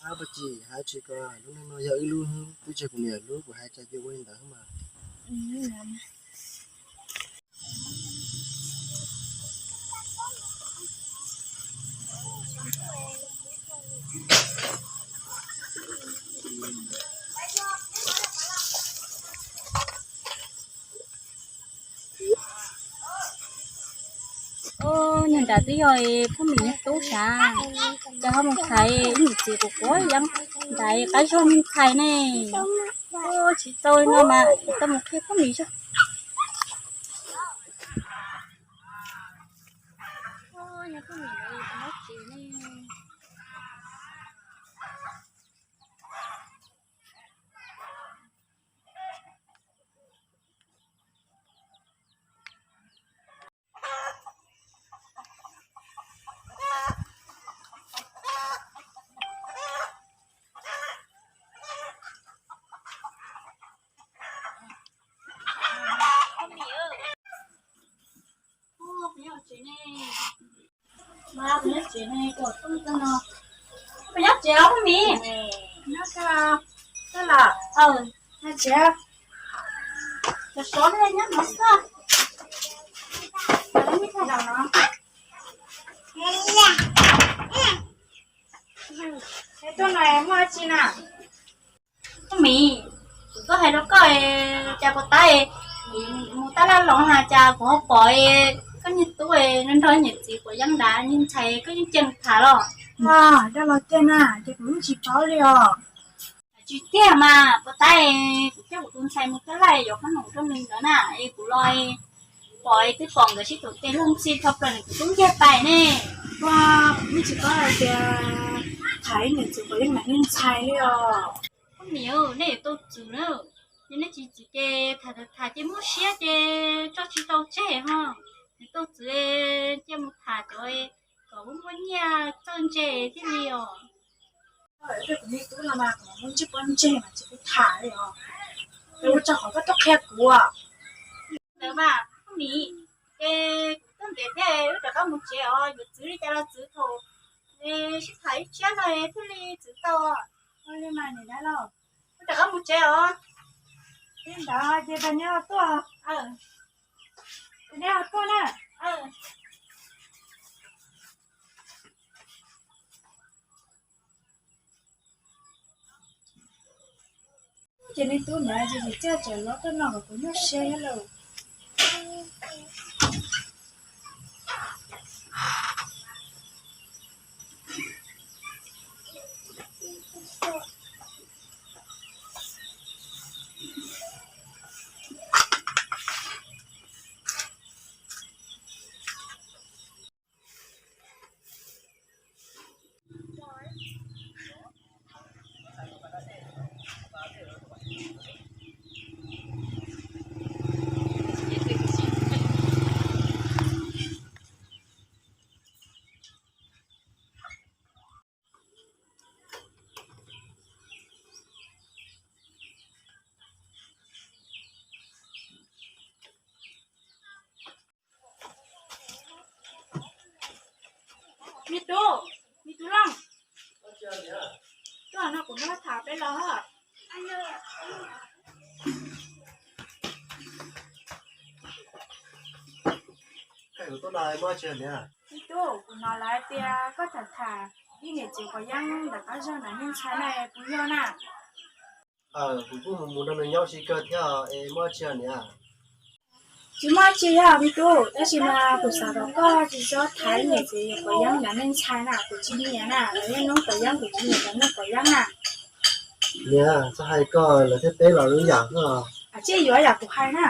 Ab, Paj Ci, hais tsis ko, lub neej no yog wb lub, twb tsis yog kuv niam lub, kuv hais cas cia ua li ntawd mas. Ub, niag nrad twb yog Phub Mim niag tub sav, cas ho mus thaiv ib niam txiv quav quav yeeb ntawd qab zog me ntxhais ne. Ub, tsis tau li no mas tau mus qhia Phub Mim zog. Ub, yog Phub Mim ntawd yog tus mob tsev ne. Peb nyob tsev ne, peb nyob tsev os Phub Mim. Nyob tsev, tsev, cov sov nyob no xwb. Tuaj no muaj dab tsi na? Phub Mim, kuv tuaj hais rau koj, cas puas tab mus tab laj loos na cas kuv ho pom koj niag tub nrog nrog niam txiv quav yeeb nrad, niag ntxhais koj yeej cia mus tham los? Dab los tiag na, ces kuv yeej tsis paub li os. Tsis tiag mas puas tab, kuv coj kuv tus ntxhais mus tab laj yuav qhob noom rau nws ntawd na, es kuv los pom twb pom nkawd sib tus tes luag ntxhi tho plaws kuv tub ntiag pais ne. Ua, kuv yeej tsis paub hais tias tham ib niam txiv quav yeeb nrad niag ntxhais li os. Phub Mim, nej yuav tau txwv na, yog nej tsis txwv ces tham tham ces muaj siab ces tso tsis tau tseg ho. Yuav tau txwv cia mus tham cov kom muaj muaj nyiaj txawj ntse thiaj li os. Kuv niag tub no mas kuv muaj ntsej muag ntse mas tsis pub tham li os. Ua tsaug qhov koj tuaj qhia kuv. Ntawd mas Phub Mim, ces kuv tuaj ntev thiab wb rov qab mus tsev os, yuav txwv li cas los txwv thaum sib tham ib tsab no thiaj li txwv tau. Ua li mas niam dab laug, wb rov qab mus tsev os. Li ntawd ces pab neb ho tuaj, pab neb ho tuaj na. Ces niag tub ntawd ces txawm tseem los tuaj noj kom kuv nyuaj siab thiab lauj. Me tub, me tub Looj, tuaj no kuv muab tham peb los. Me tub, kuv hnov lawv tias koj tham tham ib niam txiv quav yeeb ntawm qab zog nrad niag ntxhais na, puas yog na? Kuv kuj mus mus nrog nws nyob ua si kawg thiab es muaj dab tsi niam? Tsis muaj dab tsi os me tub, tab sis mas kuv xav kom koj tsis txhob tham ib niam txiv quav yeeb nrad niag ntxhais na, kuv tsis nyiam na, lawv niaj hnub quav yeeb, kuv tsis nyiam lawv niaj hnub quav yeeb na. Niam, txhob hais koj, lawv thiab peb los lub yam xwb. Tsis yuav yam kuv hais na.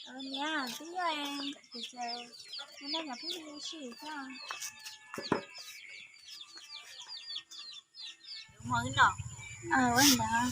Niam, twb yog kuv txawm ua ntej cov phooj ywg ua si xwb. Ua ntej no. Ua ntej.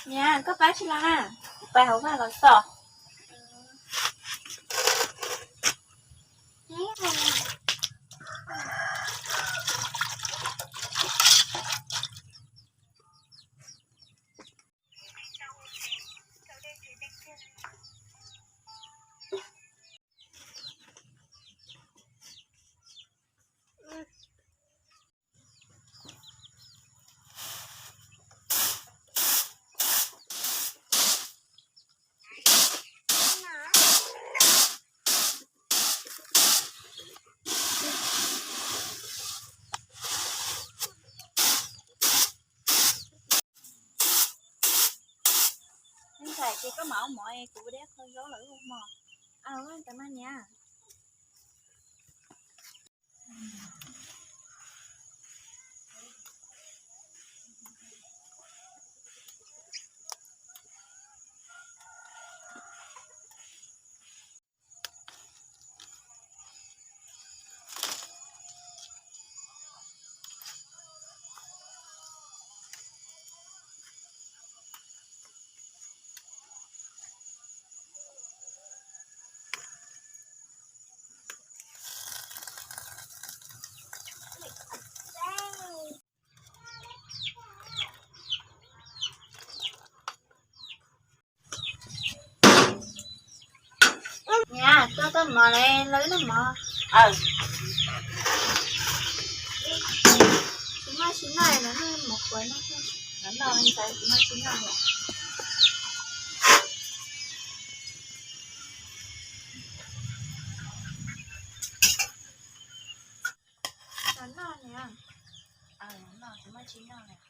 Niam, koj pab tsis los na, pais hauv vaj los xwb. Ntxhais, ces koj mam ua mov es kuv ua dab qhua zaub lawm mog. Aws, ua ntawd mas niam. Niam, tuaj tuaj mov li, lawv noj mov. Aws. Tsis muaj tsis noj, lawv noj mov kuav no. Lawv noj ntxhais, tsis muaj tsis noj. Lawv noj niam. Aws, lawv noj, tsis muaj tsis noj.